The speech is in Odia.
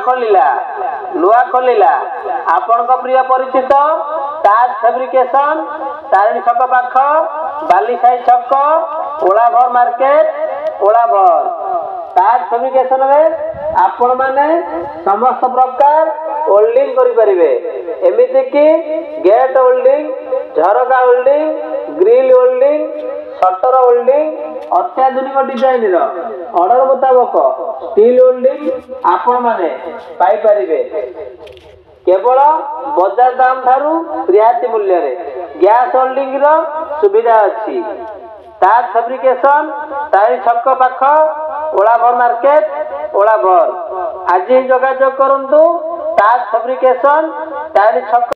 ଖୋଲିଲା, ନୂଆ ଖୋଲିଲା ଆପଣଙ୍କ ପ୍ରିୟ ପରିଚିତ ତାଜ ଫେବ୍ରିକେସନ, ତାରିଣୀ ଛକ ପାଖ, ବାଲିସାହି ଛକ, ଓଳାଭର ମାର୍କେଟ, ଓଳାଭର। ତାଜ ଫେବ୍ରିକେସନରେ ଆପଣମାନେ ସମସ୍ତ ପ୍ରକାର ୱେଲ୍ଡିଂ କରିପାରିବେ, ଏମିତିକି ଗେଟ୍ ୱେଲ୍ଡିଂ, ଝରକା welding, grill welding, shutter welding, ଅତ୍ୟାଧୁନିକ ଡିଜାଇନର ଅର୍ଡର ମୁତାବକ ଷ୍ଟିଲ୍ ୱେଲ୍ଡିଂ ଆପଣମାନେ ପାଇପାରିବେ କେବଳ ବଜାର ଦାମ ଠାରୁ ରିହାତି ମୂଲ୍ୟରେ। ଗ୍ୟାସ୍ ୱେଲ୍ଡିଂର ସୁବିଧା ଅଛି। ତାଜ ଫେବ୍ରିକେସନ, ତାରିଣୀ ଛକ ପାଖ, ଓଳାଭର ମାର୍କେଟ, ଓଳାଭର। ଆଜି ହିଁ ଯୋଗାଯୋଗ କରନ୍ତୁ ତାଜ ଫେବ୍ରିକେସନ, ତାରିଣୀ ଛକ।